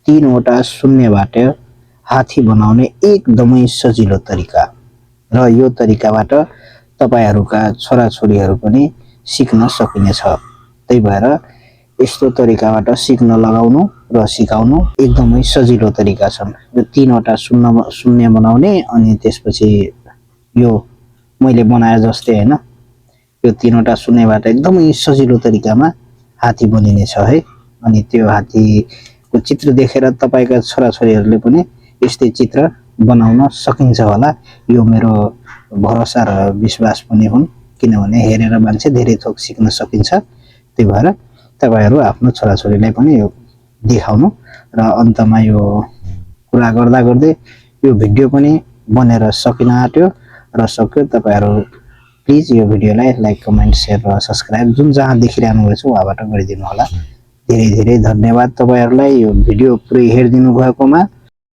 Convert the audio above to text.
तीनवटा शून्यबाट हात्ती बनाउने एकदमै सजिलो तरिका र यो तरिकाबाट तपाईहरुका छोराछोरीहरु पनि सिक्न सकिनेछ। त्यही भएर यस्तो तरिकाबाट सिक्न लगाउनु र सिकाउनु एकदमै सजिलो तरिका छन्। यो तीनवटा शून्य बनाउने अनि त्यसपछि यो मैले बनाए जस्तै हैन यो तीनवटा शून्यबाट एकदमै सजिलो तरिकामा हात्ती बनिनेछ है। अनि त्यो हात्तीको चित्र देखेर तपाईका छोराछोरीहरुले पनि यस्तै चित्र बनाउन सकिन्छ होला। यो मेरो भरोसा र विश्वास पनि हुन्, किनभने हेरेर मान्छे धेरै थोक सिक्न सकिन्छ। त्यही भएर तपाईहरु आफ्नो छोराछोरीलाई पनि यो देखाउनु र अन्तमा यो कुरा गर्दा गर्दै यो भिडियो पनि बनेर सकिन आट्यो र सक्यो। तपाईहरु प्लिज यो भिडियोलाई लाइक, कमेन्ट, शेयर र सब्स्क्राइब जुन जहाँ देखिरहनु भएको छ उहाँबाट गरिदिनु होला। धेरै धेरै धन्यवाद तपाईहरुलाई यो भिडियो पुरै हेरिदिनु भएकोमा।